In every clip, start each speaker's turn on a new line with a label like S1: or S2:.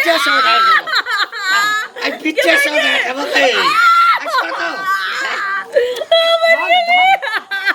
S1: बीचे से उधार देबो। आई बीचे से उधार देबो गई। आई छोड़ दो।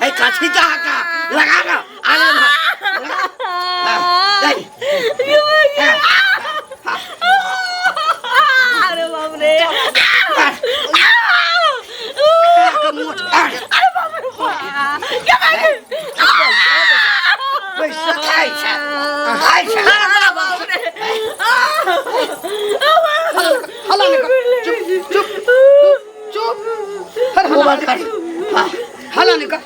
S1: आई काठी का का लगा ना आगे ना लगा। हाँ, नहीं। हाँ,
S2: अरे बाप रे
S1: का मुँह
S2: अरे बाप रे बाप क्या
S1: पैसा खाइ छै खाइ छै
S2: बाप रे
S3: हल्ला नहि कर चुप चुप चुप हर हल्ला
S1: मोबाइल कर हाँ
S3: हल्ला नहि कर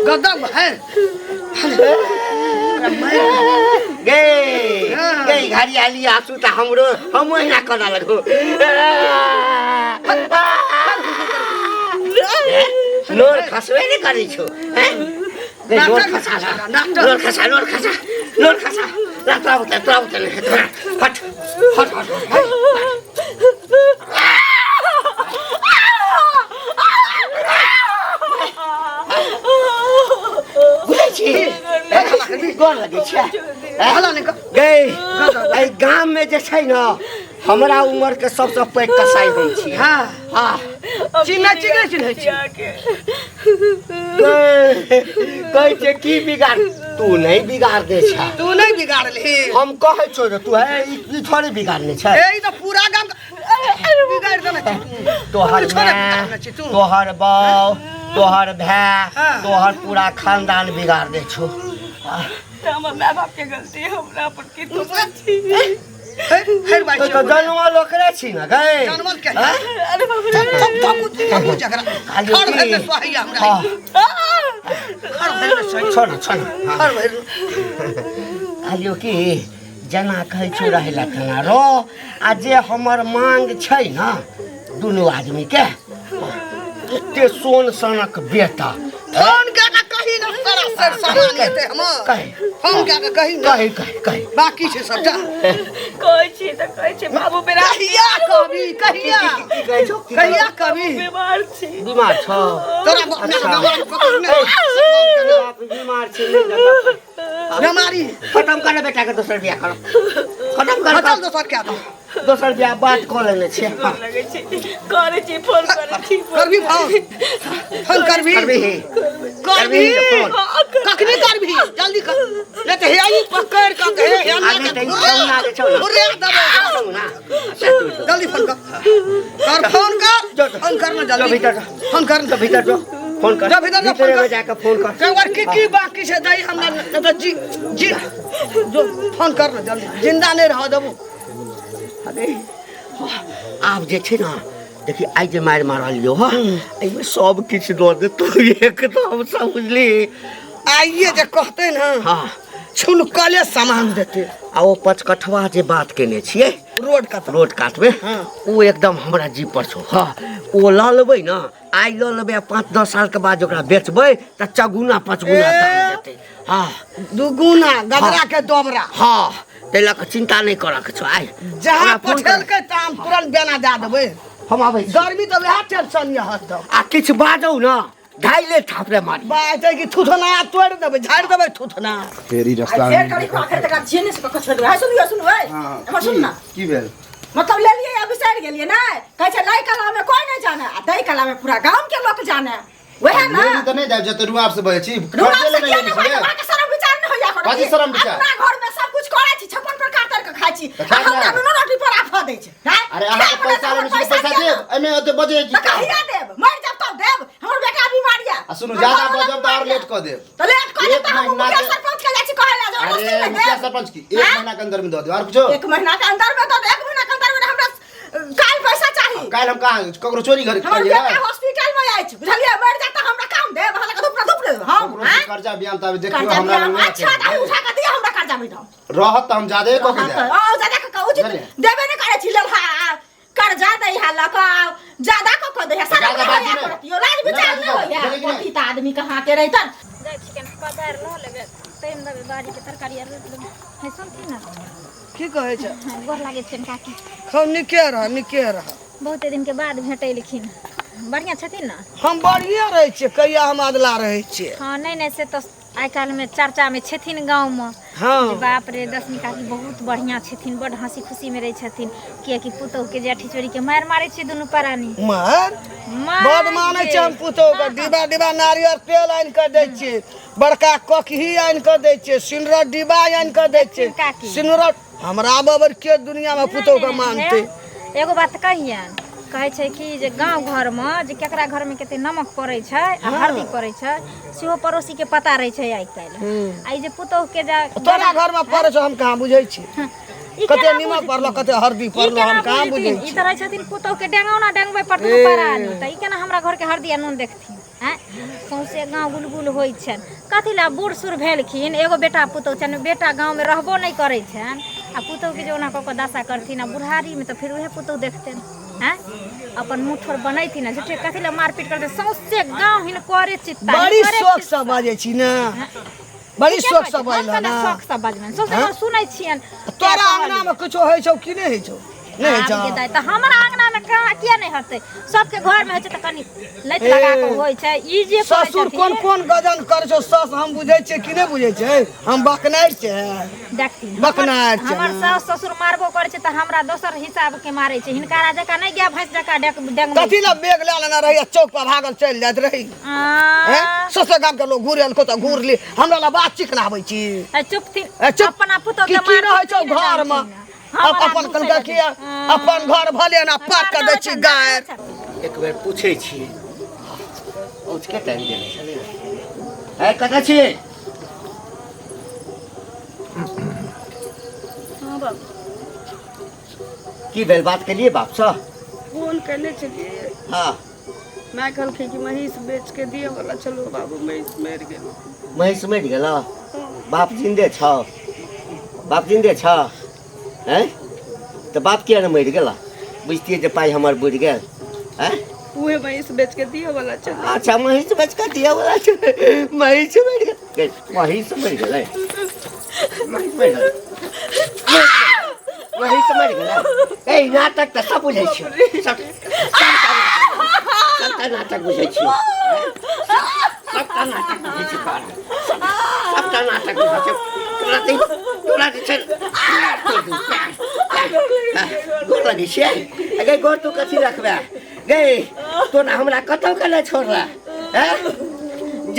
S3: गदम है
S1: गे गे घरियाली आंसू तऽ हमरो हम ओहिना करऽ लगू नोर खसबे नहि करै छौ हैं? गे नोर खसा नोर खसा नोर खसा नोर खसा ला तोरा बुते तोरा बुते नहि तोरा हट हट हट हट बुझै छी गोर लगै छै
S3: हल्ला नहि कर
S1: गै एहि गाममे जे छै ने हमरा उमर के सबसँ पैघ कसाई हम छी
S3: हाँ
S1: हाँ
S3: चिन्ह चिन्ह चिन्ह छी
S1: कहै छै की बिगाड़ तू नहि बिगाड़ दे छै
S3: तू नहि बिगाड़लही
S1: हम कहै छौ जे तू है ई थोड़े बिगाड़ने छै
S3: ए ई तऽ पूरा गाम बिगाड़ देने छी तू
S1: तोहर
S3: किछो नहि
S1: माय
S3: बिगाड़ने छी तू
S1: तोहर बाउ तोहर भाय
S3: हाँ।
S1: तोहर पूरा खानदान बिगाड़ दे छौ
S2: हमर माय बाप के गलती है, हमरा पर की तू
S3: हे हे भाई
S1: तो जनमल ओकरे छी ने गै
S3: जनमल के
S1: हाँ?
S2: अरे बाप रे
S3: थप थप थप जकरा
S1: खाली
S3: खड़
S1: की?
S3: भेल ने सोहैया हमरा
S1: हाँ
S3: खड़ भेल ने सोहैया
S1: छोड़ छोड़ हाँ।
S3: खड़ भेल
S1: कहलियौ कि जेना कहै छौ रहै लए तेना रह आ जे हमर मांग छै ने दुनू आदमीके एते सोन सनक बेटा
S3: फोन कए के कही ने सारा सर सामान हेतै हमर
S1: कही।
S3: फोन कए के कही ने
S1: कही कही कही
S3: बाकी छै सबटा
S2: कहै छी तऽ कहै छी बाबू मेरा
S3: कहिया कभी कहिया
S1: की कहै छौ की कहै
S3: कहिया कभी
S2: बीमार छी
S1: बीमार छौ
S3: तोरा बाप
S1: अच्छा।
S3: ने
S1: बाप बीमार छै नहि देतौ।
S3: बीमारी
S1: खतम कर बेटा के दोसर बियाह कर खतम कर
S3: खतम दोसर क्या दो
S1: दोसर बियाह बात कऽ लेने छियै
S2: गोर लगै छी करै छी फोन करै छी
S3: करबी फोन फोन करबी
S1: करबी
S3: करबी
S1: फोन
S3: कखनी करबी जल्दी कर नहीं तो हे आई पकड़ के हे हे
S1: आगे तऽ ई छौना जे छौ ने
S3: उरे दबे
S1: छौना से तू जो।
S3: जल्दी फोन कर कर फोन कर
S1: जो, जो।
S3: फोन कर ना
S1: जो
S3: जल्दी
S1: भीतर जो।
S3: फोन कर
S1: जो भीतर जो फोन कर
S3: जो भीतर जो,
S1: भीतरे
S3: फोन कर।
S1: में जाके फोन कर
S3: एक बार की की बाकी छै दही हमरा नहीं तो जी जी जो फोन कर ना जल्दी जिंदा नहीं रह देबो
S1: अरे आब जे छै ने देखी आइ जे मारि मारलियौ हँ एहिमे सब किछु दऽ देतौ एकदम समझली
S3: आइए जे कहते ना
S1: हँ
S3: छुनकले सामान देते
S1: आ ओ पचकठवा जे बात केने छियै
S3: रोड का
S1: रोड कातमे
S3: हाँ।
S1: ओ एकदम हमरा जीप पर छौ हँ ओ लऽ लेबै ने आइ लऽ लेबै आ 5-10 सालके बाद ओकरा बेचबै तऽ चगुना पचगुना दाम
S3: ए।
S1: देतै हँ
S3: दुगुना गदरा के दोबरा
S1: हँ ताहि लऽ कऽ चिन्ता नहि करऽके छौ आइ
S3: जहाँ
S1: हमरा फोन कर।
S3: पठेलकै तऽ हम तुरंत बेना दए देबै
S1: हम आबै छी
S3: गर्मी तऽ वएह टेंशन यऽ हरदम
S1: आ किछु बाजौ ने ढाइले थापरे मारी
S3: बाजतै कि थुथना तोड़ि देबै झाड़ि देबै थुथना
S4: फेर ई रास्ता
S5: फेर करी आखिर तक छियै ने से कखन छोड़ि देबै सुनियो सुनू है हमर सुन ना
S4: की भेल
S5: मतलब ले लिए अब बिसरि गेलियै ने कहै छै लै कला में कोई नहीं जाने आ दै कला में पूरा गांव के लोग जाने वएह ना
S4: लेली तऽ नहि जायब जते रुआब से बजै छी
S5: रुआब
S4: खर्चे
S5: से
S4: लेने
S5: किया
S4: लेने
S5: नहि होइए?
S4: छियै
S5: अहाँके शरम विचार नहि होइए कोनो
S4: कथी
S5: की?
S4: शरम विचार?
S5: अपना घर में सब कुछ करै छी 56 प्रकार तर के खाइ छी
S4: तऽ
S5: आ
S4: खाइ
S5: हमरा
S4: ने।
S5: नुनो रोटी पर आफत दै छै हैं?
S4: अरे अहाँके
S5: खाइ
S4: पैसा
S5: हमरा
S4: लेने छी
S5: पैसा
S4: पैसा
S5: दिअ
S4: देब एहिमे ओते बजै की
S5: तऽ कहिया देब मरि जायब तब देब हमर बेटा बीमार यऽ
S4: आ सुनू
S5: हमर
S4: ज्यादा
S5: घरवला
S4: बजब तऽ
S5: बीमार
S4: आओर
S5: यऽ।
S4: लेट कऽ देब
S5: तऽ लेट कऽ देब
S4: एक
S5: तऽ हम
S4: महीना
S5: मुखिया
S4: के-
S5: सरपंच के जाइ छी कहै लए जे
S4: अरे
S5: रसीद नहि
S4: मुखिया
S5: देब।
S4: सरपंच की एक
S5: हैं?
S4: महीना के अंदर में दऽ देब आओर कुछो
S5: एक महीना के अंदर में दऽ दे एक महीना के अंदर में हमरा काल्हि पैसा चाही
S4: काल्हि हम कहाँ ककरो चोरी घर
S5: हमर
S4: करियै
S5: बेटा हॉस्पिटल में अछि बुझलियै मरि जात तऽ हमरा काम देब अहाँ लग धूप धूप देब हम
S4: ककरो से
S5: हैं?
S4: कर्जा बियाम तऽ देखियौ
S5: कर्जा
S4: हमरा
S5: दिया
S4: लग नहि
S5: अच्छा
S4: छै।
S5: तऽ अहीं उठा कऽ दिअ हमरा कर्जा में
S4: रहत तऽ हम ज्यादे कऽ के देब
S5: ओ ज्यादा कऽ उचित
S4: बुझलियै?
S5: देबे नहि करै छी लेल कर्जा दै है लऽ कऽ ज्यादा कऽ कऽ दै है सारा
S4: ज्यादा बाजू नहि।
S5: करत यौ लाज विचार
S4: नहि
S5: नहि होइया
S4: बाजू, बुझलियै कि नहि?
S5: पतित आदमी कहाँ के रहितन
S6: जाइ छी कनि पसारि लऽ लेबै ताहिमे देबै बाड़ीके तरकारी आर रोपि लेबै हे सुनथिन ने
S3: की कहै छै
S6: हँ, गोर लागै छियनि काकी
S3: खूब नीके रह नीके रह
S6: बहुते दिनके बाद भेटेलखिन बढ़िआँ छथिन ने
S3: हम बढ़िए रहै छियै कहिया हम अदला रहै छियै
S6: हँ नहि नहि से तऽ आइ काल्हिमे चर्चामे छथिन गाँवमे
S3: हाँ।
S6: जे बाप रे दसमी काकी बहुत बढ़िया छथिन, बड हंसी खुशी में रहै छथिन, कियाकि पुतोह के जेठी चोरी के मारि मारै छै दुनू प्राणी।
S3: मार
S6: मार
S3: बड मानै छै हम पुतोह के, डिब्बा डिब्बा नारियल तेल आनि कऽ दै छियै, बड़का ककही आनि कऽ दै छियै, सिन्दूरक डिब्बा आनि कऽ दै छियै।
S6: काकी।
S3: सिन्दूरक हमरा बबर के दुनिया में पुतोह के मानतै।
S6: एगो बात कहियन, कहै छै कि जे गाँव घरमे जे केकरा घरमे कते नमक पड़ै छै आ हल्दी पड़ै छै सेहो पड़ोसी के पता रहै छै आइ काल्हि। आ ई जे पुतोह के जा
S3: तोरा घर में पड़ै छौ हम कहाँ बुझै छी?
S6: ई
S3: कते
S6: केना
S3: नीमक
S6: बुझथिन?
S3: पड़लो कते हरदी
S6: ई
S3: पड़लो
S6: केना
S3: हम कहाँ
S6: बुझथिन?
S3: बुझै
S6: ई
S3: छी?
S6: तऽ रहै छथिन पुतोह के डेंगौना डेंगबै पर दुनू परानी, तऽ ई केना हमरा घर के हरदी आ नून देखथिन? आँय, सौंसे गाँव गुलगुल होइ छनि। कथी लए बूढ़ सूढ़ भेलखिन, एगो बेटा पुतोह छनि, बेटा गाँवमे रहबो नहि करै छनि आ पुतोहके जे ओना कऽ कऽ दशा करथिन आ बुढ़ारीमे तऽ फेर उएह पुतोह देखतनि। आँय, अपन मुँह ठोर बनैथिन आ झूठे कथी लए मारपीट करतै? सौंसे गाँव हिनकरे चित्ता,
S3: बड़ी
S6: हिनकरे
S3: शौक
S6: चित्ता।
S3: से बाजै छी ने, बड़ी
S6: के
S3: शौक
S6: कहै
S3: से
S6: छै?
S3: बाजल
S6: हम तऽ
S3: ने।
S6: शौक से बजबनि, सौंसे गाँव सुनै छियनि।
S3: तोरा अंगना में किछो होइ छौ कि नहि होइ छौ? नहि होइ
S6: आब
S3: छौ।
S6: के दाइ, तऽ हमरा अंगना में कहाँ किया नहि हेतै? सबके घर में होइ छै तऽ कनि लैत लगा कऽ होइ छै। ई जे कहै
S3: ससुर
S6: छथिन,
S3: कोन कोन गजन करै छौ सस हम बुझै छियै कि नहि बुझै छै? हम बकनाइ छै।
S6: देखथिन हमर-
S3: बकनाइ छै
S6: हमर
S3: ने।
S6: सास ससुर मारबो करै छै तऽ हमरा दोसर हिसाब के मारै छै, हिनकारा जकाँ नहि गाय भैंस जकाँ डेंगबै।
S3: कथी लए बैग लए लेने रही आ चौक पर भागल चलि जाइत रही?
S6: आ,
S3: ससुर गाम के लोग घूर एलको तऽ घूर ली, हमरा लए बात चिकना आबै छी।
S6: ए, चुप थी।
S3: ए, चुप।
S6: अपना पुतोह
S3: की
S6: के
S3: की रहै छौ
S6: मारथिन
S3: घर में?
S6: जानथिन। हमरा
S3: अपन
S6: दूसरे
S3: कहलकै
S6: लगे।
S3: कि अपन घर भले ना पाक के दै छी गाय।
S1: एक बेर पूछै छी, औचके टाइम देने छलै। है, कतऽ छी?
S2: हाँ बाबू।
S1: की भेल, बात केलिए बापसँ?
S2: फोन केने छलियै।
S1: हाँ।
S2: माय कहलखिन कि महींस बेच के दिअ वाला छलो बाबू, महींस मरि गेल।
S1: महींस मरि गेल? बाप जिन्दे छौ? बाप जिन्दे छ? हैं, तऽ बाप किया ने मरि गेला? बुझतियै जे पाइ हमर बुझि गेल। हैं,
S2: उहे महींस बेच के दिअ वाला छलै।
S1: अच्छा, महींस बेच कऽ दिअ वाला छै, महींस मरि गेल। गै, महींस मरि गेलै, महींस मरि गेलै, महींस मरि गेलै। ए, नाटक तऽ सब बुझै छियौ, सब सबटा नाटक बुझै छियौ, सबटा नाटक बुझै छियौ तोरा, सबटा नाटक बुझै छियौ तोरा। तोरा जे छै पैर तोड़ि दू, पैर, पैर। गोर लगै छियै गै? गोर तू कथी रखबै गै? तोरा हमरा कतौ के नहि छोड़ला। हैं,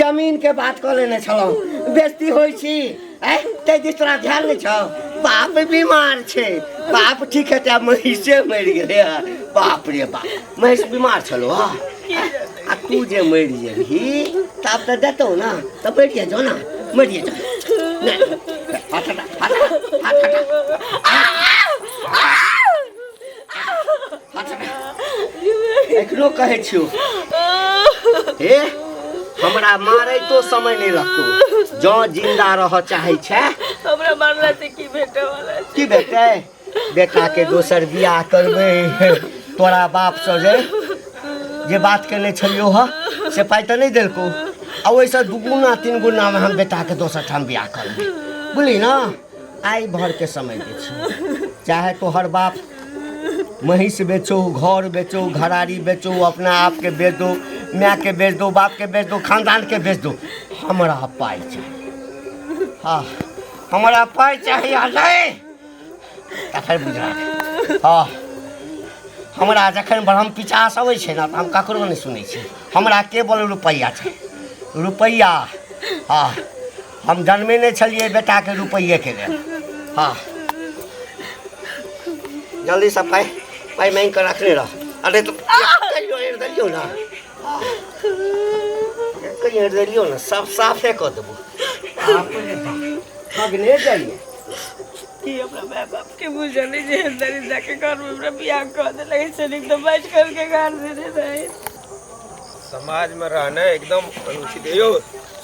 S1: जमीन के बात कऽ लेने छलहुँ, बेजती होइ छी। ऐ, ताहि दिस तोरा ध्यान नहि छौ? बाप बीमार छै, बाप ठीक हेतै? आब महींसे मरि गेलै हँ। बाप रे बाप, महींस बीमार छलौ हँ आ तू जे मरि जेबही तऽ आब तऽ देतौ ने, तऽ मरिए जो ने, मरिए जो। नहि, हाथ हटा, हाथ हटा, हाथ हटा, हाथ हटा। एखनो कहै छियौ हे, हमरा मारैतो समय नहि लगतौ। जँ जिंदा रहऽ चाहै छै।
S2: हमरा मारला से की भेटे वाला छै?
S1: की भेटै? बेटाके दोसर बियाह करबै। तोरा बापसँ जे जे बात केने छलियौ हँ से पाइ तऽ नहि देलकौ, आ ओहिसँ दुगुना तीन गुनामे हम बेटाके दोसर ठाम बियाह करबै, बुझली ने? आइ भरके समय दै छियौ। चाहे तोहर बाप महींस बेचो, घर बेचो, घरारी बेचो, अपना आपके बेच दो, मायके बेच दो, बापके बेच दो, खानदानके बेच दो, हमरा पाइ चाही। हाँ, हमरा पाइ चाही। आ नहि तऽ फेर बुझला। हाँ, हमरा जखन ब्रह्म पिचास अबै छै ने तऽ हम ककरो नहि सुनै छी। हमरा केवल रुपैआ चाही, रुपैआ। हाँ, हम जन्मे नहि छलियै बेटाके रुपैएके लेल। हाँ, जल्दीसँ पाइ पाइ माँगि कऽ रखने रह। अरे तऽ कहियो हेर देलियौ ने, कहियो हेर देलियौ ने, सब साफे कऽ देबो। बाप रे बाप, ठगने जाइए
S2: की हमरा माय बाप के बुझल नहीं जे दरिंदा के घर में हमरा बियाह कऽ देलक, ऐसे नीक तऽ बच करके घर देने रहे।
S7: समाज में रहना एकदम अनुचित है। यौ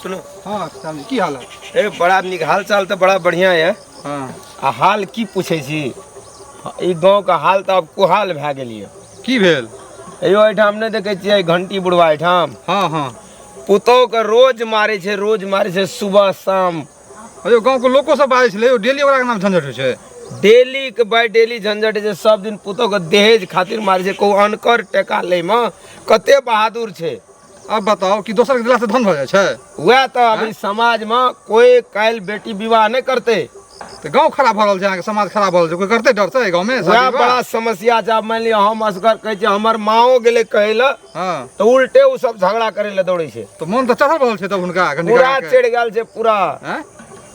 S7: सुनो।
S8: हाँ श्याम जी, की हाल है?
S7: ए, बड़ा नीक हाल चाल तऽ बड़ा बढ़िया है।
S8: हाँ।
S7: आ हाल की पूछै छी, ई गाँव के हाल तऽ आब कुहाल भए गेल यऽ।
S8: की भेल?
S7: यौ, एहिठाम नहि देखै छियै घंटी बुढ़वा एहिठाम?
S8: हाँ हाँ।
S7: पुतोह के रोज मारै छै, रोज मारै छै, सुबह शाम।
S8: अयो, गाँव के लोको सब बाजै छलै यौ, डेली ओकरा नाम झंझट होइ छै।
S7: डेली के बाय डेली झंझट छै। सब दिन पुतोह के दहेज खातिर मारै छै। कहू, अनकर टका लै मे कते बहादुर छै।
S8: अब बताओ कि दोसर के दिला से धन भऽ जाइ छै?
S7: वएह तऽ अभी समाज मे कोई काल्हि बेटी विवाह नहि करतै।
S8: तऽ गाँव खराब भऽ रहल छै, अहाँके समाज खराब भऽ रहल छै, कोई करतै डर से गाँव मे?
S7: वएह बड़ा समस्या छै। आब मानि लिअ हम असगर कहै छियै, हमर माओ गेलै कहै लए तऽ उल्टे ओ सब झगड़ा करै लए दौड़ै छै।
S8: तऽ मोन तऽ चढ़ल रहल छै तब हुनका
S7: पूरा चढ़ि गेल छै पूरा।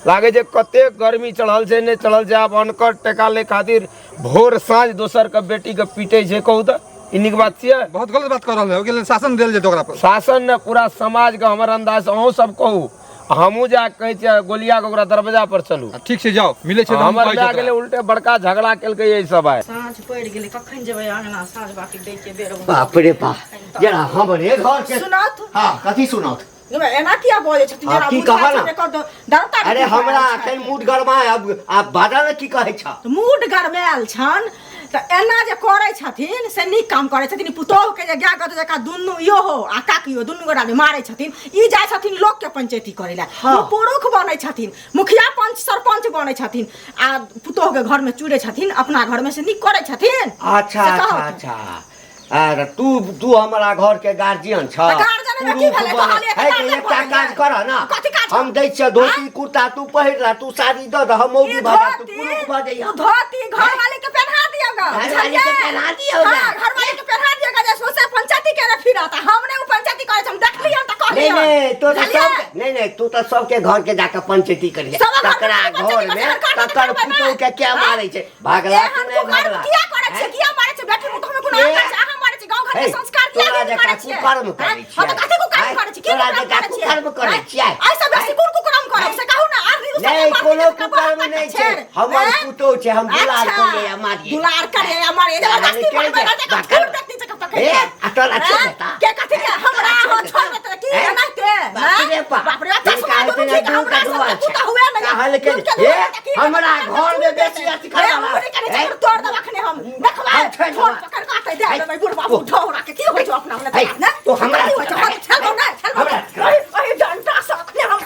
S7: लागै छै कते गर्मी चढ़ल छै, नहि चढ़ल छै। आब अनकर टका लै खातिर भोर साँझ दोसर के बेटी के पीटै छै। कहू तऽ ई नीक बात छियै?
S8: बहुत गलत बात कऽ रहल है। ओहिके लेल शासन देल जेतै ओकरा पर।
S7: शासन ने पूरा समाज के हमर अंदाज, अहूँ सब कहू, हमहूँ जा कहै छियै गोलिया के ओकरा दरवाजा पर चलू।
S8: ठीक छै, जाउ, मिलै छै।
S7: हमर माय गेलै उल्टे बड़का झगड़ा केलकै ई सब। आइ
S2: साँझ पड़ि गेलै, कखन जेबै अंगना? साँझ बाती दै के बेर।
S1: बाप रे बाप, जरा हमरे घर के
S5: सुनात।
S1: हां, कथी सुनात?
S5: एना किया बजै छथिन?
S1: जरा की कहल
S5: डरता।
S1: अरे हमरा अखन मूड गरमा, अब आप बाजल की कहै छ?
S5: मूड गरमायल छन तऽ एना जे करै छथिन से नीक काम करै छथिन? पुतोह के जे गाय गत जकाँ दुनू इहो आ काकियो दुनू गोटा जे मारै छथिन, ई जाइ छथिन लोक के पंचायती करै लए। ओ पुरुख बनै छथिन, मुखिया पंच सरपंच बनै छथिन आ पुतोह के घर में चूड़ै छथिन अपना घर में, से नीक करै छथिन?
S1: अच्छा अच्छा अच्छा, अरे तू तू हमरा घर के गार्जियन छ।
S5: गार्जियन में की भेलै? कहलियै
S1: तऽ एकटा काज कर ना।
S5: कथी काज?
S1: हम दै छियै धोती कुर्ता, तू पहिर ला, तू साड़ी दऽ दह, हम मौगी भऽ जा, तू पुरुख भऽ जइहा।
S5: धोती घरवाली के पहना दियौ गा।
S1: घरवाली के पहना दियौ गा।
S5: हां, घरवाली के पहना दियौ गा, जे सोचे पंचायती के फिरत। हम ने उ पंचायती करै हम देखलियै तऽ कहलियै।
S1: नहीं नहीं, तो सब नहीं नहीं, तू तऽ सबके घर के जाके पंचायती करिहे, तकरा घर में तकर पुतोह के क्या मारै छै, भागला कि नहि भागला?
S5: किया करै छै, किया मारै छै बेटी पुतोह में? कोनो अंतर छै? अहाँ मारै छै गांव घर के संस्कार किया
S1: करै छियै? कुकर्म करै छियै।
S5: हम तऽ कथी कुकर्म करै छी?
S1: तोरा जकाँ कुकर्म करै छियै?
S5: ऐसे बेसी कोन कुकर्म करब से कहू ना। आर
S1: नहीं, कोनो कुकर्म नहीं छै। हमर पुतोह छै, हम दुलार करियै आ मारियै।
S5: दुलार करियै आ मारियै, जबरदस्ती मारबै ना तऽ छोड़ देती छै पकड़
S1: ए आ तोरा छोड़ देता
S5: के? कथी के हमरा हो छोड़ देता की एनाहिते?
S1: बाप रे बाप,
S5: बाप रे, अच्छा सुना दू, ठीक। हमरा सब पुतोह हुए नहीं
S1: कहल के ए हमरा घर में बेसी अथी कर
S5: वाला तोड़ देब अखने हम देखबै। छोड़, पकड़ के आते दे देबै बुढ़ बाबू ढौरा के। की होइ छौ अपना ने?
S1: तो हमरा
S5: की होइ छौ? खेलबौ नै, खेलबौ ओहि डंटा से अखने हम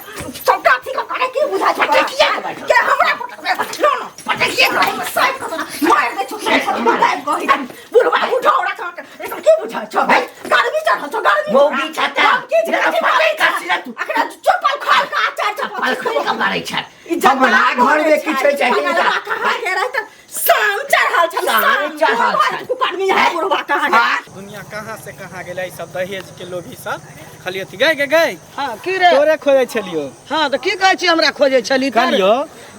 S5: सबटा अथी के करे। की बुझाइ छौ के हमरा पटकबै? नो नो, पटकिए के साइड के मार दे छौ गही बुढ़ बाबू ढौरा के। एकर की बुझाइ छौ? गर्मी चढ़ल छौ, गर्मी।
S1: मौगी छता
S5: की छै?
S1: तू
S5: अखने चप्पल खोल के आ चार
S1: चप्पल खोल के मारै छै। हमरा घर में किछु छै?
S5: कहाँ के रहत? शाम चढ़ल छल,
S1: शाम चढ़ल छल।
S5: कुकर्मी है बुढ़वा कहाँ के।
S9: दुनिया कहाँ से कहाँ गेलै। सब दहेज के लोभी सब खाली अथी गए गए गए।
S3: हाँ, की रे?
S9: तोरे खोजै छलियो।
S3: हाँ, तऽ की कहै छी? हमरा खोजै छली?
S9: कहलियो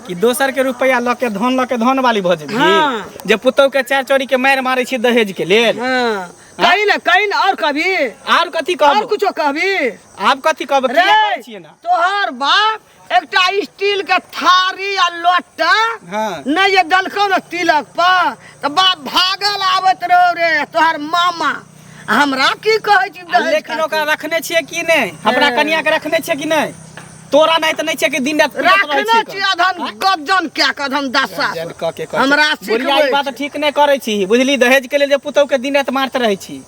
S9: कि दोसर के रुपया लऽ के धन लऽ के धन वाली भऽ जेबही?
S3: हाँ।
S9: जे पुतोह के चार चोरी के मारि मारै छी दहेज के लेल।
S3: हाँ, कही ना, कही ना, और कभी
S9: आर कथी कहब?
S3: और कुछो कहबी?
S9: आब कथी कहब?
S3: रे
S9: करै छियै ना।
S3: तोहर बाप एकटा स्टील के थारी आ लोटा नहीं जे दलकौ ने तिलक पर तऽ बाप भागल आबैत रहो रे तोहर मामा। हमरा की कहै छी दहेज
S9: लेकिन ओकरा
S3: खातिर?
S9: रखने छियै कि नहि? हमरा कनिया के रखने छियै कि नहि? तोरा नहि तऽ नहि छै कि दिन राति पीटैत रहै
S3: रखने
S9: छी
S3: छी अधन गज्जन क्या के अधन दशा
S9: गज्जन कऽ के कऽ
S3: हमरा
S9: बुढ़िया, ई
S3: सिखबै
S9: बात ठीक नहि करै छी, बुझली? दहेज के लेल जे पुतोह के दिन राति मारते रहै छी।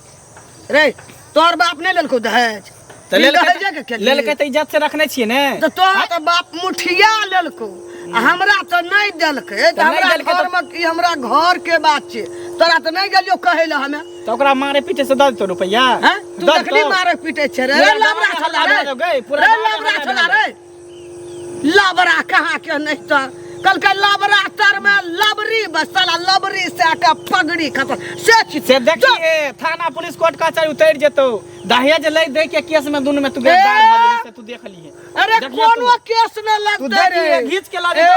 S3: रे, तोहर बाप नहि लेलकौ दहेज?
S9: तऽ
S3: ई
S9: लेलकै
S3: दहेजे के केलही?
S9: लेलकै तऽ इज्जत से रखने छियै ने।
S3: तऽ तोहर तऽ बाप मुठिया लेलकौ आ हमरा तऽ नहि देलकै। तऽ
S9: तऽ नहि
S3: हमरा
S9: देलकै तऽ-
S3: घर मे की, हमरा घर के बात छै। तोरा तऽ नहि गेलियौ कहै लए हमे।
S9: तऽ ओकरा मारे पीटे से दऽ देतौ रुपैआ?
S3: हैं? तू
S9: दऽ
S3: देखली
S9: देतौ?
S3: मारे पीटे छै रे?
S9: पूरा
S3: रे लबड़ा
S9: गाँवमे
S3: छला
S9: हल्ला
S3: रे
S9: भऽ गेल गै, पूरा
S3: रे
S9: गाँवमे
S3: लबड़ा
S9: हल्ला
S3: छला
S9: भऽ
S3: रे लबड़ा कहाँ के नहीं तऽ कलकै लबड़ा तर में लबरी बस साला लबरी से के पगड़ी खतम से छी।
S9: से देखिए, थाना पुलिस कोर्ट कचहरी उतरि जेतौ। दहेज लै दै के केस में दुनू में तू गिरफ्तार भऽ जेबही, से तू देख लिहे।
S3: अरे
S9: देखिए
S3: कोनो केस न
S9: तू
S3: लगतै रे।
S9: देखिए, घीच के ला जेतौ।